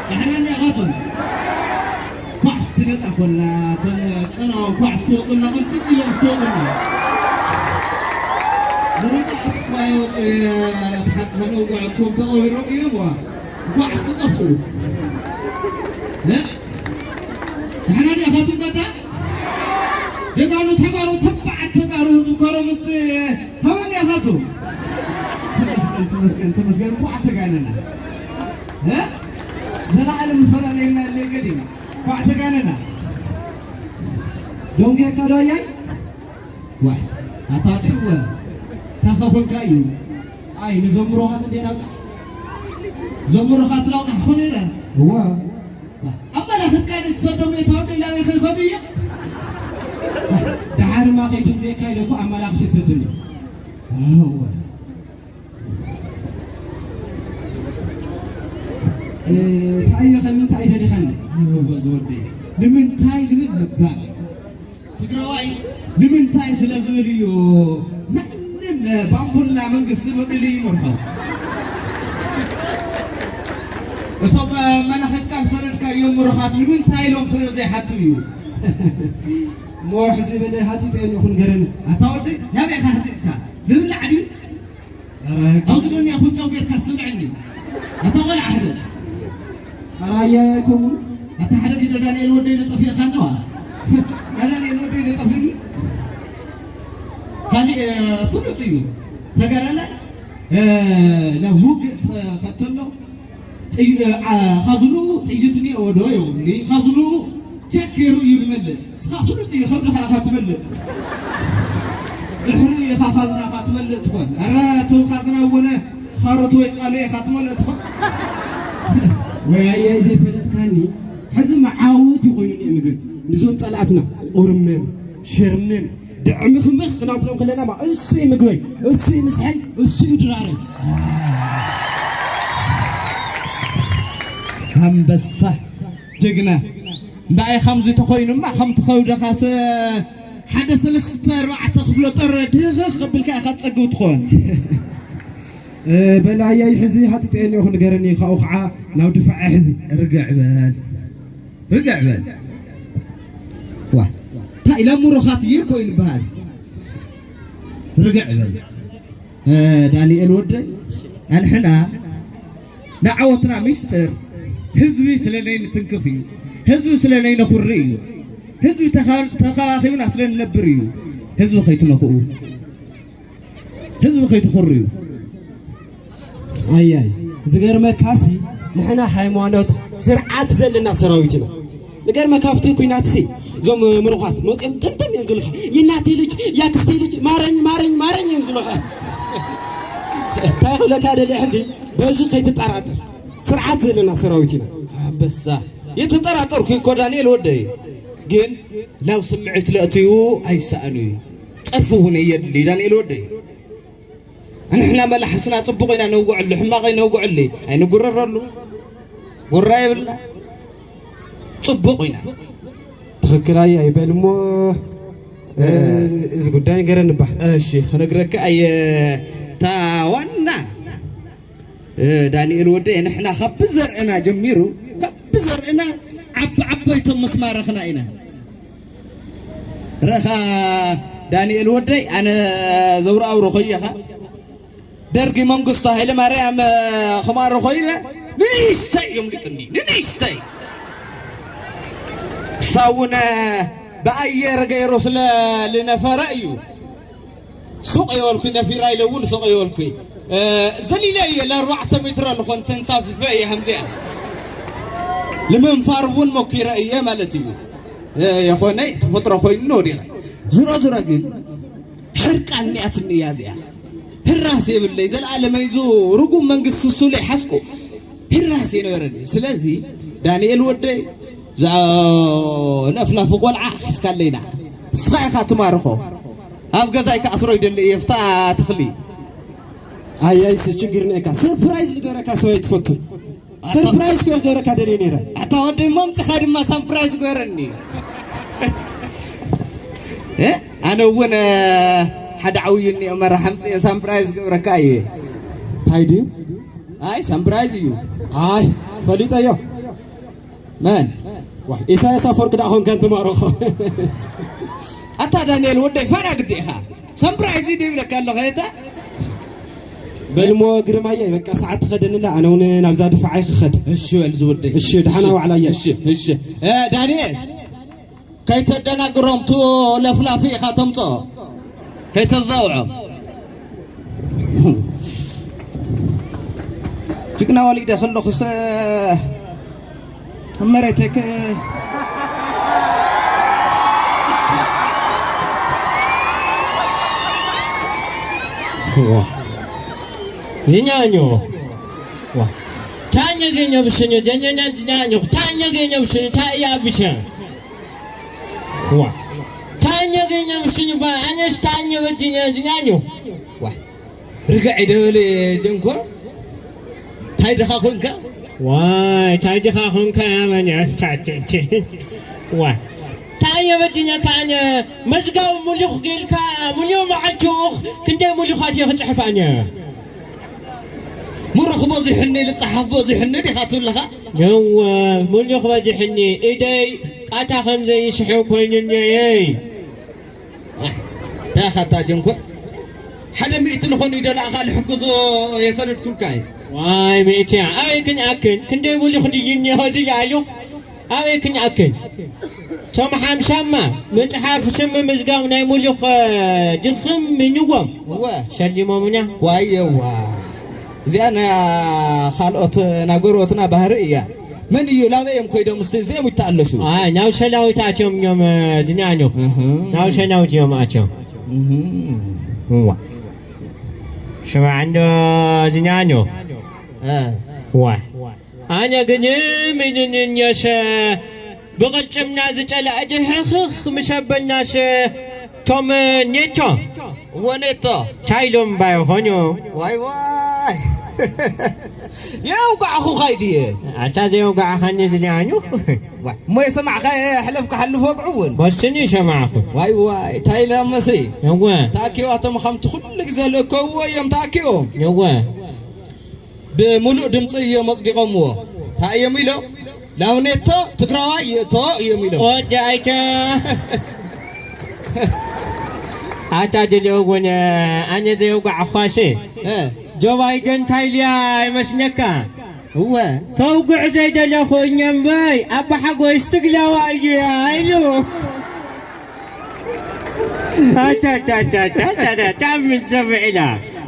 ንሕና እኒኣኻትም ኳዕስ ትነጻ ኮላ፣ እቶም ጨናዋ ኳዕስ ትወጡና፣ ቅንጥጥ ኢሎም ዝተወጡና። ምርቃ እስኳ ይወጡ፣ እቲ ሓቂ ከነውግዐኩም ተቐቢሮም እዮም፣ ዋ። ኳዕስ ትጠፍኡ። እ? ንሕና እኒኣኻትም ቀጣ? ጀጋኑ ተጋሩ፣ ተባዓት ተጋሩ፣ ህዝቢ ኮረምስ፣ ሃበኒ ኢኻትም። ተመስገን፣ ተመስገን፣ ተመስገን፣ እንኳዕ ተጋነና። እ? ዘላለም ዝፈላለየና የለ ገዲም። እንኳዕ ተጋነና። ደንጌካ ዶ ኣያይ? ዋይ፣ ኣታ ደወ፣ ታኸ ኮንካ እዩ። ኣይ፣ ንዘምሮኻት እንዴ ናውፃ? ዘምሮኻት ላውጣ ኾነ ኢለ። እዋ። ኣመላኽትካ ዶ ትሰዶም እየ ተወደ ኢላ ወይ ከይኸዱ እየ? ደሓርማ ከይድንጌካ ኢለ እኮ ኣመላኽት ይሰድኒ። እዋ። እ፣ እንታይ ኢኸ፣ ንምንታይ ደሊኸኒ? እወ ዝወደይ፣ ንምንታይ ልብል ልባም እዩ። ትግራዋይ ንምንታይ ስለ ዝብል እዩ ማንም ባምቡላ መንግስቲ መፂሉ ይመርሖ። እቶም መናኸትካ ዝሰደድካዮም ምሩኻት ንምንታይ ኢሎም ስለ ዘይሓቱ እዩ። ሞሕ ዝብል ሃፂፀ ይኹን ገረኒ። ኣታ ወደይ ናበይ ኢኻ ሃፂፅካ? ልብላዕ ድዩ? ኧረ፣ ኣብዚ ዱንያ ኹንጫው ጌርካ ስምዕኒ። ኣታ ቆልዓ ሕደግ። ኧረ ኣያይ ኣይኮሙን። ኣታ ሕደግ ኢዶ ዳንኤል ወደይ ንጠፊእካ ኣለዋ። ዳንኤል ወደይ ንጠፊእኒ። ካሊእ፣ እ፣ ፍሉጥ እዩ። ተጋዳላይ፣ እ፣ ናብ ውግእ ተኸተሎ። ጥይ-፣ እ፣ ዓ-፣ ኻዝንኡ ጥይት እኒኦ ዶ የብሉ? ኻዝንኡ ቸክ ገይሩ እዩ ዝመልእ። ንስኻ ፍሉጥ እዩ፣ ከብድኻ ኢኻ ትመልእ። ድሕሪ ኢኻ ኻዝናኻ ትመልእ ትኾን። ኧረ፣ እቲ ኻዝና እውነ ኻሮት ወይ ቃሎ ኢኻ ትመልእ ትኾን። ወይ ኣያይ ዘይፈለጥካኒ፣ ሕዚ መዓውት እዩ ኮይኑ እኒኦ ምግቢ። ንዞም ጸላእትና ቁርምም፣ ሽርምም፣ ድዕምኽምኽ ክናብሎም ከለና ማ፣ እሱ እዩ ምግበይ፣ እሱ እዩ ምስሐይ፣ እሱ እዩ ድራረይ። ኣንበሳ ጀግና። እምበኣይ ከምዚ ተኾይኑማ፣ ከምቲ ከብድኻስ ሓደ ሰለስተ ኣርባዕተ ክፍለ ጦር ድኽኽ ከብልካ ኢኻ ትጸግብ ትኾን። እ፣ በል ኣያይ ሕዚ ሃጢጠ እኒኦ ክንገረኒ፣ ካብኡ ከዓ ናብ ድፋዐ ሕዚ። ርግዕ በል፣ ርግዕ በል። ዋ፣ እንታይ ኢላ ምሩኻት እየ እኮ ይልበሃል። ርግዕ በል። እ፣ ዳንኤል ወደይ፣ ኣንሕና ንዓወትና ሚስጥር ህዝቢ ስለ ነይንትንክፍ እዩ። ህዝቢ ስለ ነይነኹሪ እዩ። ህዝቢ ተኻ-፣ ተኻባኺብና ስለ ንነብር እዩ። ህዝቢ ከይትነኽኡ፣ ህዝቢ ከይትኹርዩ። ኣያይ፣ ዝገርመካሲ ንሕና ሃይማኖት ስርዓት ዘለና ሰራዊት ኢና። ንገርመካ ኣብቲ ኲናትሲ እዞም ምሩኻት መፂኦም ጥምጥም እዮም ዝብሉኻ። የእናቴ ልጅ፣ ያክስቴ ልጅ፣ ማረኝ፣ ማረኝ፣ ማረኝ እዮም ዝብሉኻ። እንታይ ክብለካ ደልየ ሕዚ፣ በዚ ከይትጠራጠር። ስርዓት ዘለና ሰራዊት ኢና። ኣንበሳ። የተጠራጠርኩ እኮ ዳንኤል ወደይ። ግን ናብ ስምዒት ለእትዩ ኣይሰኣኑ እዩ። ፀርፊ እውን የድሊ ዳንኤል ወደይ። ንሕና መላሕስና ጽቡቕ ኢና ነውግዐሉ፣ ሕማቕ ኣይነውግዐሉ፣ ኣይንጉረረሉ። ጉራ የብልና። ጽቡቕ ኢና። ትኽክል ኣየ ኣይበል እሞ፣ እ፣ እ፣ እዚ ጉዳይ ንገረኒ እባ። እሺ፣ ክነግረካ ኣየ፣ እታ ዋና፣ እ፣ ዳንኤል ወደየ፣ ንሕና ካብ ዘርእና ጀሚሩ፣ ካብ ዘርእና ዓቢ ዓበይቶም ምስ ማረኽና ኢና። ረኻ ዳንኤል ወደይ፣ ኣነ ዘውራውሮ ኾየኻ፣ ደርጊ መንግስቱ ሃይለ ማርያም ክማርኾ ኢለ፣ ንንእሽተይ እዮም ልጥኒ፣ ንንእሽተይ። እሳ እውን ብኣየር ገይሩ ስለ ልነፈረ እዩ። ሱቕ የበልኩ፣ ነፊራ ኢለ እውን ሱቕ የበልኩ። እ፣ ዘሊለ እየ፣ ለኣርባዕተ ሜትሮ ልኾን ተንሳፊፈ እየ፣ ከምዚኣ። ልምንፋር እውን ሞኪረ እየ ማለት እዩ። እ፣ የኾነ ተፈጥሮ ኮይኑ ወዲቐ። ዙሮ ዙሮ ግን ሕርቃን እኒኣትኒ እያ እዚኣ። ህራስ የብለይ፣ ዘለኣለመይ፣ እዙ ርጉም መንግስቲ እሱ ለይሓዝኩ ህራስ የነበረኒ። ስለዚ ዳንኤል ወደይ፣ እዛ ለፍላፊ ቆልዓ ሓዝካለይ ደኣ። ንስኻ ኢኻ ትማርኾ። ኣብ ገዛይ ክኣስሮ ይደሊ እየ፣ ፍታ ተኽሊ። ኣያይስ ችግር ነካ። ሰርፕራይዝ ልገረካ ሰበይ ትፈቱ። ሰርፕራይዝ ኮ ገረካ ደልየ ነይረ። ኣታ ወደይ መምጽኻ ድማ ሳምፕራይዝ ገረኒ። እ? ኣነ እውን፣ እ፣ ሓደ ዓብዩ እኒኦ መራሕ ኣምጽኤ ሳምፕራይዝ ገብረካ እየ። እንታይ ድዩ? ኣይ፣ ሳምፕራይዝ እዩ። ኣይ፣ ፈሊጠዮ። መን? ዋይ፣ ኢሳያስ ኣፈወርቂ ደኣ ኾንካ እንተማረኾ። ኣታ ዳንኤል ወደይ፣ ፋራ ግዲ ኢኻ። ሰምፕራይዝ እዩ ድብለካ ኣለኸ፣ የታ? በልሞ ግርማየ፣ በቃ ሰዓት ትኸደንላ፣ ኣነ እውን ናብዛ ድፋዓይ ክኸድ። እሺ በል ዝወደይ። እሺ፣ ደሓና እሺ፣ ዋዕላ እያ። እሺ፣ እሺ። እ፣ ዳንኤል፣ ከይተደናግሮም፣ ቱ ለፍላፊ ኢኻ ተምጽኦ። ከይተዛውዖ። ጅግና ወሊደ ከለኹሰ ኣብ መሬተይ ከ-፣ ዋ። ዚኛኞ። ዋ። ታኘ ገኘ ብሽኞ፣ ጀኘኛ ዚኛኞ። ታኘ ገኘ ብሽኞ፣ ታያ ብሸ። ዋ። ታኘ ገኘ ብሽኞ፣ ባ-፣ ኣነስ ታኘ በድኛ ዚኛኞ። ዋ። ርግዕ ይደበለ ጀንኮ። ታይ ድኻ ኮንካ? ዋይ፣ ታይ ድኻ ኮንካ ያበኛ፣ ቻቸቸ። ዋይ። ታይ የበድኛ ካነ፣ መዝጋው ሙሉኽ ጌልካ፣ ሙሉ መዓልቲ ኡኽ፣ ክንደይ ሙሉኻት እየ ክጽሕፍ ኣነ። ሙሩኽ በዚሑኒ፣ ልጽሓፍ በዚሑኒ ዲኻ ትብለኻ? የወ፣ ሙሉኽ በዚሑኒ፣ ኢደይ ቃታ ከም ዘይስሕብ ኮይኑኒ እየይ። ኣሕ፣ እንታይ ኢኻ እታ ጀንኮ? ሓደ ሚእቲ ልኾኑ ይደላእኻ ልሕግዞ የሰደድኩልካ እየ። ዋይ፣ ሚእቲ እያ። ኣበይ ክንኣክል? ክንደይ ሙሉኽ ድዩ እኒሆ እዚ ኣሉኽ? ኣበይ ክንኣክል? ቶም ሓምሳማ መጽሓፍ ስም ምዝጋብ ናይ ሙሉኽ፣ እ፣ ድኽም ምንዎም እወ። ሸሊሞምና። ዋየዋ። እዚኣ ናይ ካልኦት ናገሮትና ባህሪ እያ። መን እዩ? ላበይ እዮም ኮይዶም? እስቲ እዚኦም ይተኣለሹ። ኣይ፣ ናብ ሰላዊት ኣትዮም እዮም፣ እ፣ ዝናኑ። እህ። ናብ ሰላዊት እዮም ኣትዮም። እህ። እዋ። ሽማዕ እንዶ ዝናኑ። እ። ዋ። ኣነ ግን ምንንኛሰ ብቕልጽምና ዝጸላእ ድሕኽኽ ምስ ኣበልናሰ ቶም ኔቶ። እወ ኔቶ። ታይ ኢሎም እባ ይኾኑ? ዋይ ዋይ። የውጋዕኹ ኻይ ድየ? ኣታ ዘየውጋዕኻኒ ዝለኣኑ። ዋይ፣ እሞ የሰማዕኻ የሕለፍካ ሓልፍ ወግዑ እውን። በስኒ ይሰማዕኹ። ዋይ ዋይ፣ ታይ ኢሎም መሲ? እወ። ተኣኪባቶም ኸምቲ ኩሉ ግዜ ልእከብዎ እዮም ተኣኪቦም። እወ። ብምሉእ ድምፂ እዮም ኣፅዲቖምዎ። እንታይ እዮም ኢሎም? ላውኔቶ ትግራዋይ ይእቶ እዮም ኢሎም። ወዲ ኣይተ ኣታ ድልዮ እውን ኣነ ዘየውጋዕኳሲ እ። ጆ ባይደን እንታይ ኢልያ ይመስለካ? እወ። ከውግዕ ዘይደለኹ እኛ እምበይ ኣባሓጎይስ ትግላዋ እዩ ኢሉ። ኣታታታታታታ ምን ሰብዕላ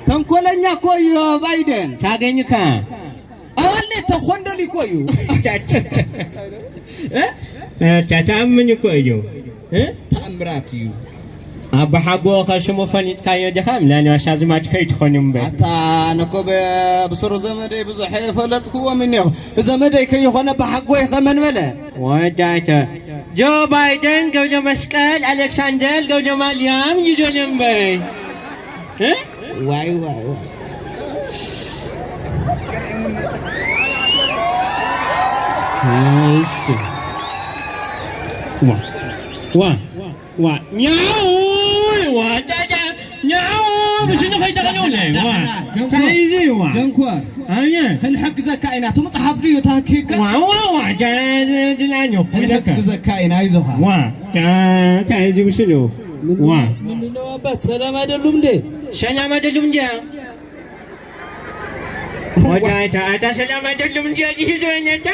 ተንኮለኛ እኮ እዩ ባይደን። ታገኝካ ኣዋለ ተኾንደል እኮ እዩ። እ? ታታምን እኮ እዩ። እ? ተኣምራት እዩ። ኣባሓጎ ከሽሙ ፈሊጥካዮ ዲኻ? ምናልባሽ ኣዝማድ ከይትኾኑ እምበር። ኣታ ኣነ እኮ ብ-፣ ብስሩ ዘመደይ ብዙሕ የፈለጥክዎም እኒኹ። ዘመደይ ከይኾነ ኣባሓጎይ ኸመን በለ? ወዳይተ ጆ ባይደን፣ ገብረ መስቀል፣ ኣሌክሳንደር ገብረ ማርያም ይዞን እምበር። እ? ዋይ ዋይ ዋይ። እሺ። ዋ ዋ ዋ ኛው ዋ ጫጫ ኛው ብሽኑ ከይተቀለውለ ዋ ታይዚ ዋ ጀንኮር ኣየ ክንሕግዘካ ኢና። እቲ መጽሓፍ ድዩ ተሃኪካ? ዋ ዋ ዋ ጃ ድላኞ ክንሕግዘካ ኢና። ኣይዞኻ ዋ ጃ ታይዚ ብሽኑ ዋ ምንድነው አባት ሰላም አይደሉም እንዴ? ሰላም አይደሉም እንዴ? ወዳይታ ኣታ ሰላም ኣይደሉም እንጂ ይዞኛታ።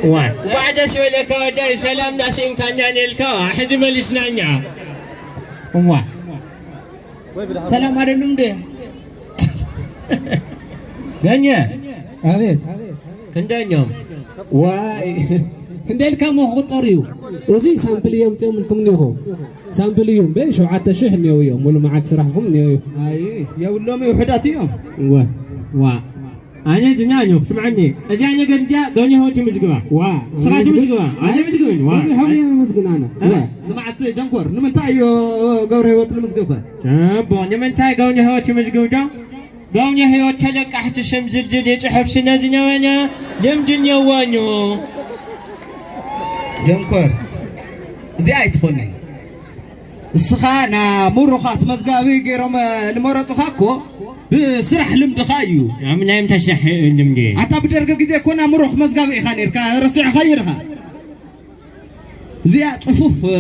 ዋ፣ እንኳዕ ደስ በለካ ወዳይ፣ ሰላም ናስእንካኛ ነልካ፣ ሕዚ መሊስናኛ። እዋ። ሰላም ኣይደሉም እንዴ? ገኘ። ኣቤት። ክንደኛም? ዋይ። ክንደይ ኢልካ እሞ ክቁጸር እዩ። እዚ ሳምፕል እዮም እምፅኦም ኢልኩም እኒኹ። ሳምፕል እዩ እምበይ ሸውዓተ ሽሕ እኒአው እዮም። ሙሉ መዓልቲ ስራሕኹም እኒአው እዩ። ኣይ፣ የብሎም እዩ፣ ውሑዳት እዮም። እወ። ዋ። ኣነ ዝና እዩ፣ ስምዐኒ። እዚኣ ነገር እዚኣ ገውኒ ህይወት ይምዝግባ። ዋ። ስኻ ትምዝግባ። ኣነ ምዝግብን። ዋ። እዚ ሓውየ መዝግናና። እ? ዋ። ስማዕ እስቲ ደንኮር፣ ንምንታይ እዩ ገብረ ህይወት ልምዝግብ ከ? ጽቡቕ። ንምንታይ ገውኒ ህይወት ይምዝግብ ዶ? ገውኒ ህይወት ተለቃሕቲ ስም ዝርዝር ይጽሕፍ ስነ ዝነበረ ልምዲ እኒአዎ እዩ። ደንኮር፣ እዚኣ ኣይትኾኒ። እስኻ ና ምሩኻት መዝጋቢ ገይሮም ልመረጹኻ እኮ ብስራሕ ልምድኻ እዩ። ኣብ ናይ ምንታይ ስራሕ ልምዲ? ኣታ ብደርጊ ግዜ እኮ ናምሩኽ መዝጋቢ ኢኻ ነይርካ፣ ረሲዕኻዮ ዲኻ? እዚኣ ጽፉፍ፣ እ፣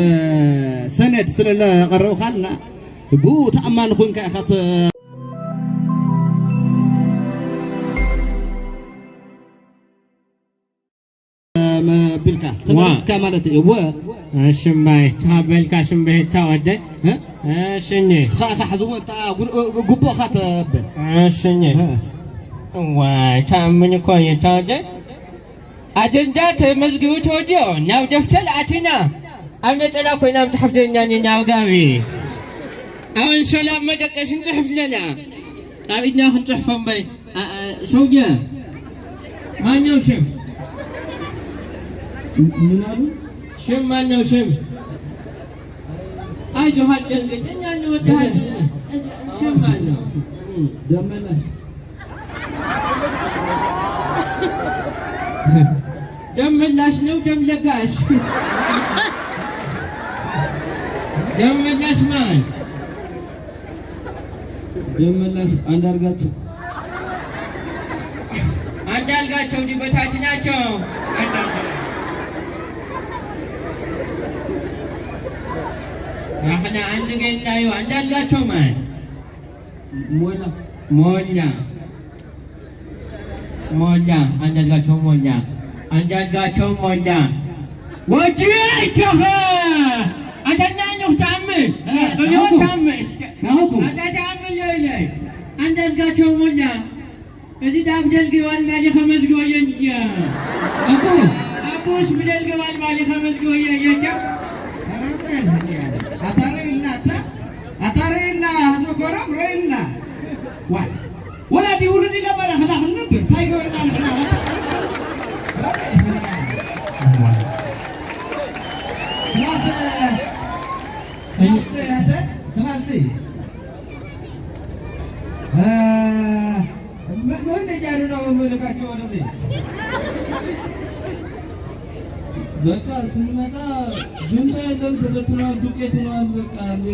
ሰነድ ስለ ለቐረብካልና ብኡ ተኣማኒ ኮንካ ኢኻ ተ-፣ መ-፣ ቢልካ ዋ። ተመሊስካ ማለት እዩ። እወ። እሺ እምባይ፣ ተቐበልካ ስምብህታ ወደይ? እ? እሺ እኒ። ንስኻ ኢኻ ሕዝዎ፣ እታ ጉ-፣ እ፣ ጉቦኻ ተበል። እሺ እኒ። እ። እዋይ፣ ተኣምን እኮ እዩ፣ እታ ወደይ? ኣጀንዳ ተመዝጊቡ ተወዲኦ፣ ናብ ደፍተር ኣቲና፣ ኣብ ነጸላ ኮይና ምጽሓፍ ደኛ እኒ ናብ ጋቢ። ኣብ ኣንሶላ ኣብ መደቀሲ ንጽሕፍ ኣለና። ኣብ ኢድና ክንጽሕፎ እምበይ። አ-፣ አ-፣ ሰውዬ፣ ማነው ስም? ምን አሉ? ስም ማነው ስም? አይዞህ አትደንግጥ፣ እኛ እንወድሃለን። ስም ማነው? ደመላሽ። ደመላሽ ነው ደም ለጋሽ? ደመላሽ ማን? ደመላሽ አንዳርጋቸው። አንዳልጋቸው እንጂ በታች ናቸው። አንዳልጋቸው። አሁን አንድ ገና ይኸው አንዳልጋቸው ማን? ሞላ። ሞላ። ሞላ፣ አንዳልጋቸው ሞላ፣ አንዳልጋቸው ሞላ። ወዲ አይቸኸ አተናኝ ታምን እ፣ እኔ ታምኩ። ታምን ታምኩ። አታ ታምን ለይለይ አንዳልጋቸው ሞላ። እዚ ዳብ ደልገዋል ማሊ ከመዝገወየን እያ። አቦ። አቦስ ብደልገዋል ማሊ ከመዝገወየ እየቻ። አታረይና አታ አታረይና ህዝብ ኮረም ረይና ዋይ ወላዲ ውሉድ ኢለ በረኽና ክንነብር እንታይ ገበርና ንሕና? ኸ? ረመድ ምን ያህል? ስማስ፣ ስማስ፣ ያተ፣ ስማስ፣ እ፣ ምን፣ ምን እያሉ ነው የምልካቸው ወደዚህ? በቃ ስንመጣ ጁንታ የለም፣ ተበትነዋል፣ ዱቄት ሆነዋል። በቃ እንዴ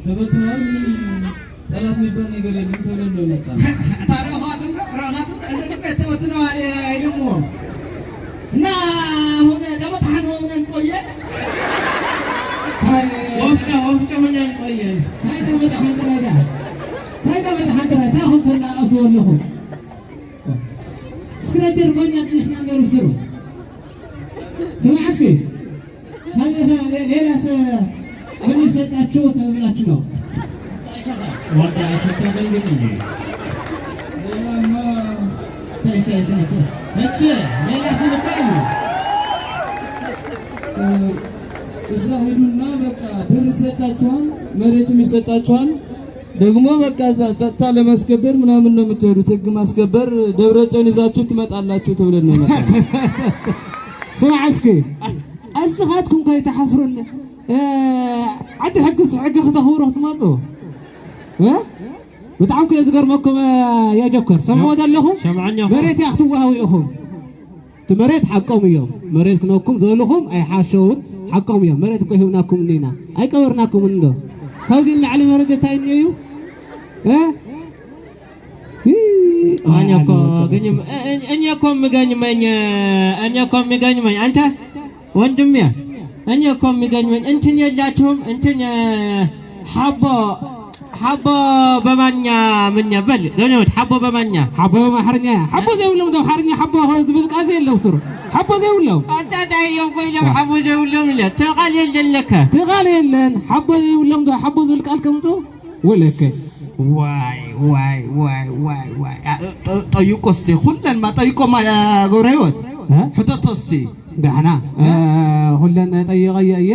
ተበትነዋል። ምንም ጠላት የሚባል ነገር የለም ተብሎ ነው የመጣ። ታረፋትም ረፋትም እልም የተወትነዋል አይደሞ። እና አሁን ደመጣህን ሆነን ቆየ። ወፍጮ፣ ወፍጮ ሆነን ቆየ። ታይ ደመጣህን ረዳ? ታይ ደመጣህን ረዳ? አሁን ተና አስወለኹ። እስክረጀር ሞኛ ጽንሕና እንደርብስሩ። ስማዕ እስኪ። ታዲያ ሌ-፣ ሌላስ ምን ይሰጣችሁ ተብላችሁ ነው? ወዳችሁ ተደንግጥ እንጂ። ሌላማ ሳይ፣ ሳይ፣ ሳይ፣ ሳይ። እሺ፣ ሌላስ ልታይ ነው? እ፣ እዛ ሄዱና በቃ ብር ይሰጣችኋል፣ መሬትም ይሰጣችኋል። ደግሞ በቃ እዛ ጸጥታ ለማስከበር ምናምን ነው የምትሄዱት። ህግ ማስከበር ደብረ ጽዮን ይዛችሁ ትመጣላችሁ ተብለን ነው የመጣነው። ስማዕ እስኪ፣ ኣስኻትኩም ከይትሓፍሩን፣ እ፣ ዓዲ ሕግስ ሕጊ ክተኽብሩ ክትመጹ፣ እ? ብጣዕሚ እኮ እዩ ዝገርመኩም፣ እ፣ የጀኮር። ሰምዕዎ ዘለኹም? ሰምዓኒ እኮ። መሬት እያ ክትወሃቡ ኢኹም። እቲ መሬት ሓቆም እዮም። መሬት ክነኩም ዝበልኹም ኣይሓሸውን፣ ሓቆም እዮም። መሬት እኮ ሂብናኩም እኒና። ኣይቀበርናኩምን እንዶ። ካብዚ ንላዕሊ መረጃ እንታይ እኒኦ እዩ? እ? ይ-፣ ኣነ እኮ ኣነ እኮ ግን፣ እ-፣ እ-፣ እኔ እኮ የምገርመኝ፣ እኔ እኮ የሚገርመኝ፣ አንተ ወንድሜ፣ እኔ እኮ የሚገርመኝ፣ እንትን የላችሁም? እንትን፣ እ፣ ሓቦ፣ ሓቦ በማኛ ምን በል፣ ገኖት ሓቦ በማኛ። ሓቦ በማሕርኛ። ሓቦ ዘይብሎም፣ ዶ ሓርኛ ሓቦ ዝብል ቃል የለው ስሩ። ሓቦ ዘይብሎም። ኣጣጣ እዮም ኮይኖም ሓቦ ዘይብሎም ኢለ። ተቓል የለን ለካ። ተቓል የለን። ሓቦ ዘይብሎም፣ ዶ ሓቦ ዝብል ቃል ከምፁ? ወለከ። ዋይ፣ ዋይ፣ ዋይ፣ ዋይ፣ ዋይ። አ፣ ጠ-፣ ጠይቆ እስቲ፣ ኩለንማ ጠይቆማ፣ ያ ገብረ ህይወት። እ? ሕተቶ እስቲ። ዳሕና፣ እ? እ፣ ኩለን ጠይቀየ እየ።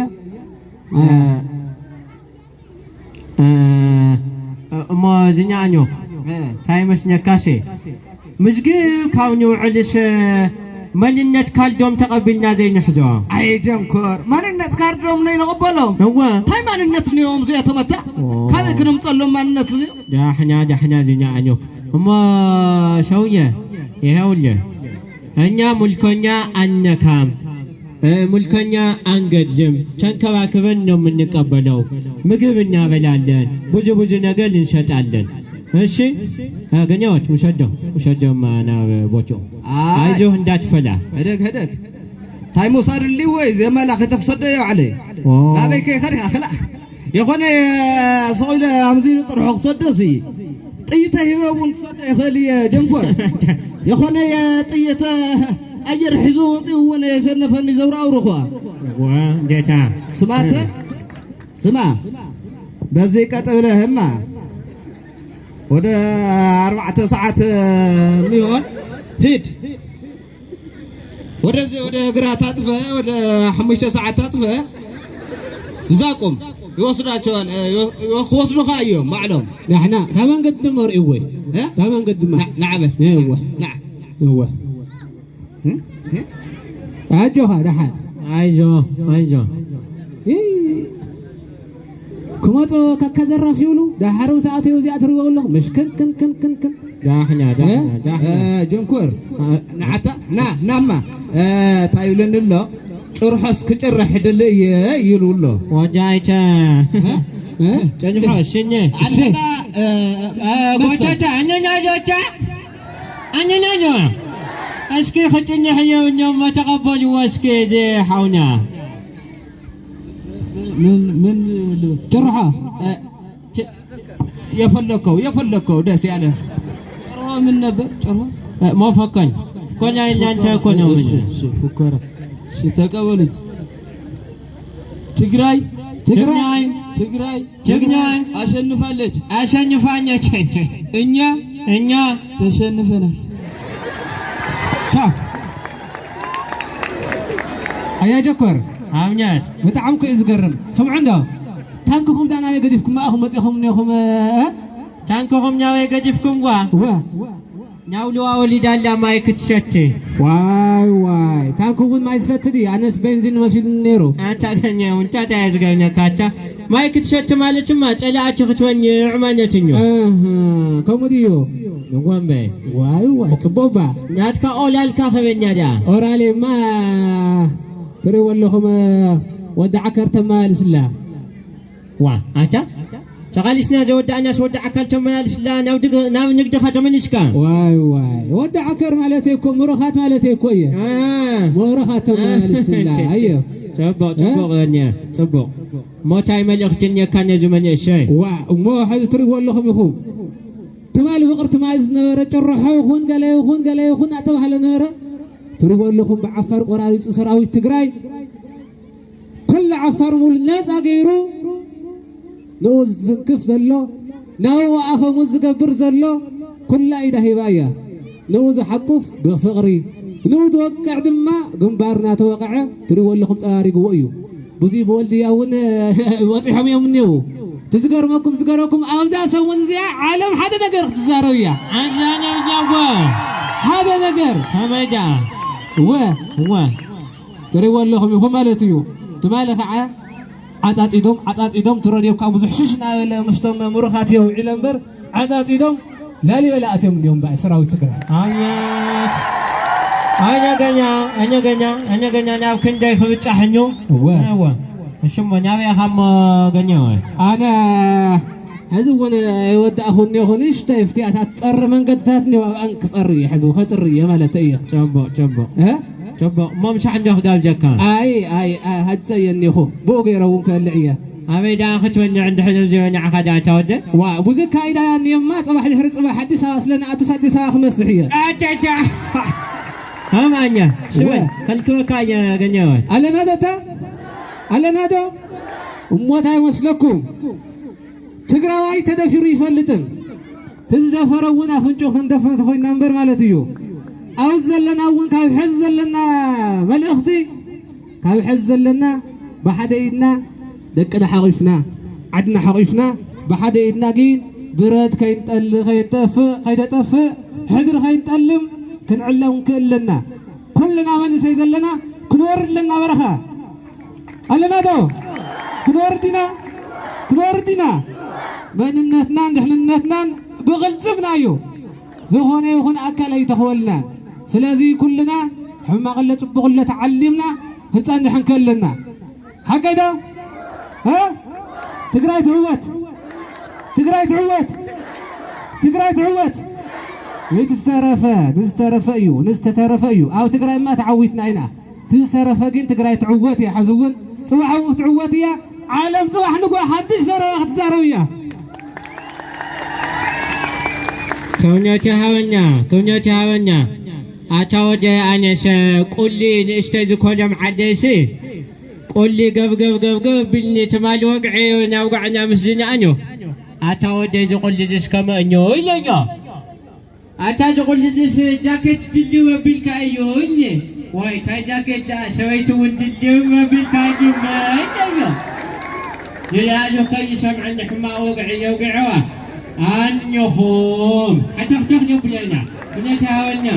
እ። እ፣ እ፣ እሞ ዝኛ ኣኞ፣ እ። እንታይ መስለካሴ? ምዝግብ ካብ ንውዕልስ መንነት ካልዶም ተቐቢልና ዘይንሕዞ? ኣይደንኮር፣ መንነት ካርዶም ነይንቕበሎም። እወ። እንታይ ማንነት ንዮም እዚኣቶም ኣታ? ኦ። ካበይ ክነምፀሎም ማንነት እዚ? ዳሕና፣ ዳሕና ዝኛ ኣንዩኽ። እሞ ሰውየ፣ ይኸውልህ፣ እኛ ሙልኮኛ ኣነካም፣ እ፣ ሙልኮኛ አንገድልም፣ ተንከባክበን ነው የምንቀበለው። ምግብ እናበላለን፣ ብዙ ብዙ ነገር እንሰጣለን። እሺ፣ አ፣ ገኛዎች ውሰዶ፣ ውሰዶ ናብ ቦታው። አይ። አይዞህ እንዳትፈላ። ሕደግ፣ ሕደግ። ታይ ምውሳድ ድልዎ እዩ? ዜማ ላኺ ተክሰዶ እየ ባዕለይ። ኦ። ናበይ ከይኸድ ኢኻ? ክላ-፣ የኾነ ሰቕ ኢለ ኣምዚ ጥርሖ ክሰዶ ሲ። ጥይተ ሂበ እውን ክሰዶ ይኽእል እየ፣ ጀንኮር። የኾነ የጥይተ ኣየር ሒዙ ወፂኡ እውን የሸነፈኒ ዘውራውሩ እኳ። ዋ፣ ጌታ። ስማተ? ስማ፣ በዚህ ቀጥ ብለህማ ወደ አርባዕተ ሰዓት የሚሆን ሂድ። ወደዚህ ወደ ግራ ታጥፈ፣ ወደ ሓሙሽተ ሰዓት ታጥፈ፣ እዛ ቁም። ይወስዳቸዋል፣ እ፣ ይወ-፣ ይወ-፣ ክወስዱኻ እዮም ባዕሎም። ንሕና፣ እታ መንገዲ ድማ ርእይዎ እዩ። እ? እታ መንገዲ ድማ። ና-፣ ናዕበል። እወ። ና-፣ እወ። እ? እ? ኣጆኻ፣ ደሓን። ኣይዞ፣ ኣይዞ። ይ-፣ ክመፁ ከከዘረፍ ይብሉ፣ ደሓር ምስ ኣተዩ እዚኣ ትሪኦ ኣለኹ። ምሽ ክን፣ ክን፣ ክን፣ ክን፣ ክን። ዳሕና፣ ዳሕና፣ እ? ዳሕና። እ፣ ጀንኮር፣ እ። ንዓታ፣ ና፣ ናማ። እ፣ እንታይ ይብለኒ ኣሎ? ጭርሖስ ክጭርሕ ድልእ እየ ይሉ ኣሎ። ወዳይተ። እ? እ? ጭንሖ፣ ሽኘ። ኣንተና፣ እ፣ እ፣ መሰል። ጎቻቻ፣ ኣነና ጆቻ? ኣነና ጆ። እስኪ ክጭንሕ እየው እኛም ተቐበልዎ እስኪ እዚ ሓውና። ምን፣ ምን ል-፣ ጭርሖ። እ፣ ጭ-፣ የፈለከው፣ የፈለከው ደስ ያለ። ጭርሖ ምን ነበር? ጭርሖ? እ፣ መፈከን። ፍኮና እናንተ እኮ ነው እሺ፣ ምን? እሺ፣ ፉከራ። እሺ፣ ተቀበሉኝ። ትግራይ፣ ትግራይ፣ ትግራይ፣ ትግራይ አሸንፋለች። አሸንፋለች። እኛ፣ እኛ ተሸንፈናል። ቻው። ኣያ ጀኮር። ኣብኛት። ብጣዕሚ እኮ እዩ ዝገርም። ስምዑ እንዶ። ታንክኹም ዳና ገዲፍኩም ማእኹም መጺኹም እኒኹም፣ እ? ታንክኹም ናበይ ገዲፍኩም ጓ? ወ። ናው ልዋ ወሊዳ ኣላ ማይ ክትሸቲ። ዋይ፣ ዋይ። ታንክ እውን ማይ ትሰቲ ድዩ? ኣነስ ቤንዚን መሲሉኒ ነይሩ። ኣታ ገኛ እውን እንታይ እዩ ዝገርመካ ኣታ? ማይ ክትሸቲ ማለትማ ጸላእቲ ክትወንዕ ማለት እዩ። እህ፣ ከምኡ ድዩ? ንጎምበ። ዋይ፣ ዋይ፣ ጽቡቕ ባ። ናትካ ኦላልካ ከበኛ ድኣ። ኦራሌማ ትሪእዎ ኣለኹም፣ ወዲ ዓከር ተመላልስላ። ዋ፣ ኣታ? ተቓሊስና ዘወዳእናስ ወዲ ዓካል ተመላልስላ ናብ ድግ-፣ ናብ ንግድኻ ተመሊስካ። ዋይ፣ ዋይ። ወዲ ዓከር ማለተይ እኮ ምሩኻት ማለተይ እኮ እየ። ኣሃ። ምሩኻት ተመላልስላ። ኣሃ። ኣየ። ጽቡቕ፣ ጽቡቕ፣ እ? እኔ፣ ጽቡቕ። እሞ ታይ መልእኽቲ እኒኤካ ነዚ መንእሰይ? ዋ፣ እሞ ሕዚ ትሪእዎ ኣለኹም ኢኹም። ትማሊ ፍቕሪ ትማሊ ዝነበረ ጭርሖ ይኹን ገለ ይኹን ገለ ይኹን ኣተባህለ ነበረ። ትሪእዎ ኣለኹም ብዓፋር ቆራሪጹ ሰራዊት ትግራይ። ኩሉ ዓፋር ሙሉ ነፃ ገይሩ ንኡ ዝትንክፍ ዘሎ፣ ናብኡ ኣፈሙዝ ዝገብር ዘሎ፣ ኩላ ኢዳ ሂባ እያ። ንኡ ዝሓቁፍ ብፍቕሪ፣ ንኡ ዝወቅዕ ድማ ግንባር እናተወቕዐ ትሪእዎ ኣለኹም ጸራሪግዎ እዩ። ብዙይ ብወልድያ እውን በጺሖም እዮም እኒአው። እቲ ዝገርመኩም፣ ዝገረኩም ኣብዛ ሰሙን እዚኣ ዓለም ሓደ ነገር ክትዛረብ እያ። ኣዛነ ብዛጓ። ሓደ ነገር። ከመይ ደኣ? እወ። እወ። ትሪእዎ ኣለኹም ኢኹም ማለት እዩ። ትማሊ ኸዓ ዓጻጺዶም፣ ዓጻጺዶም፣ እቲ ረድዮ እኳ ብዙሕ ሽሽ እናበለ ምስቶም ምሩኻት የውዒለ እምበር፣ ዓጻጺዶም ላሊበላ ኣትዮም እንዲዮም በኣይ ሰራዊት ትግራይ። ኣብየት! ኣይነገኛ፣ ኣይነገኛ፣ ኣይነገኛ ናብ ክንደይ ክብጻሕ እንዩ? እወ። እወ። እሽሞ፣ ናበይ ኢኻ እሞ ገኛ ወይ? ኣነ ሕዚ እውን ኣይወዳእኹን እኒኹ፣ ንእሽተይ እፍትያታት ጸሪ መንገድታት እኒኦ፣ ኣብኣን ክጸሪ እየ፣ ሕዚ ከጽሪ እየ ማለት እየ። ጽቡቕ፣ ጽቡቕ። እ? ጽቡቕ። እሞ ምሳሕ እንዶ ክጋብዘካ። ኣይ፣ ኣይ፣ ኣይ፣ ሃፀ እየ እኒኹ። ብኡ ገይረ እውን ክበልዕ እየ። ኣበይ ደኣ ክትበልዕ እንድሕር ዘይበላዕካ ደኣ እታ ወደ? ዋ፣ ብዙ ካይዳ እኒኦማ፣ ጽባሕ ድሕሪ ጽባሕ ኣዲስ ኣበባ ስለ ንኣቱስ ኣዲስ ኣበባ ክመስሕ እየ። ኣቻቻ! ሃማኛ፣ ሽወይ፣ ወ- ከልክወካ እየ ገኛወ። ኣለና ዶ እታ? ኣለና ዶ? እሞ እንታይ መስለኩም? ትግራዋይ ተደፊሩ ይፈልጥን። እቲ ዝደፈረ እውን ኣፍንጭኡ ክንደፍን ተኾይንና እምበር ማለት እዩ። ኣብዚ ዘለና እውን ካብ ሕዚ ዘለና መልእኽቲ፣ ካብ ሕዚ ዘለና ብሓደ ኢድና ደቅና ሓቒፍና፣ ዓድና ሓቒፍና፣ ብሓደ ኢድና ግን ብረት ከይንጠል-፣ ከይንጠፍእ፣ ከይተጠፍእ፣ ሕድሪ ከይንጠልም ክንዕለም ክንክእል ኣለና። ኩልና መንእሰይ ዘለና ክንወርድ ኣለና በረኻ። ኣለና ዶ? ክንወርድ ኢና? ክንወርድ ኢና? መንነትናን ድሕንነትናን ብቕልጽምና እዩ። ዝኾነ ይኹን ኣካል ኣይተኽወልናን። ስለዚ ኩልና ሕማቕ ኣሎ ጽቡቕ ኣሎ ተዓሊምና ክንጸንሕ እንክእል ኣለና። ሓቀይ ዶ? እ? ትግራይ ትዕወት! ትግራይ ትዕወት! ትግራይ ትዕወት። ንዝተረፈ ንዝተረፈ እዩ፣ ንዝተተረፈ እዩ። ኣብ ትግራይማ ተዓዊትና ኢና። ንዝተረፈ ግን ትግራይ ትዕወት እያ። ሕዚ እውን ፅባሕ እውን ትዕወት እያ። ዓለም ፅባሕ ንግሆ ሓድሽ ዘረባ ክትዛረብ እያ። ተውኛቲ ሃወኛ ተውኛቲ ሃወኛ ኣታ ወደ ኣነሰ ቁሊ ንእሽተይ ዝኮሎም ዓደይሲ ቁሊ ገብገብ ገብገብ ቢልኒ ትማሊ ወግዐዮ ናብ ጓዕና ምስ ዝነኣንዮ ኣታ ወደ እዚ ቁሊ ዝስ ከመ እኞ ኢለዮ ኣታ እዚ ቁሊ ዝስ ጃኬት ድልው ኣቢልካ እዩ እኒ ወይ ታይ ጃኬት ዳ ሰበይቲ እውን ድልው ኣቢልካ እዩ እኛ ይላሉ ከይሰምዐኒ ሕማቕ ወግዒ የውግዐዋ ኣንኹም ሓተኽተኽ ዮብለና ብነቲ ሃወና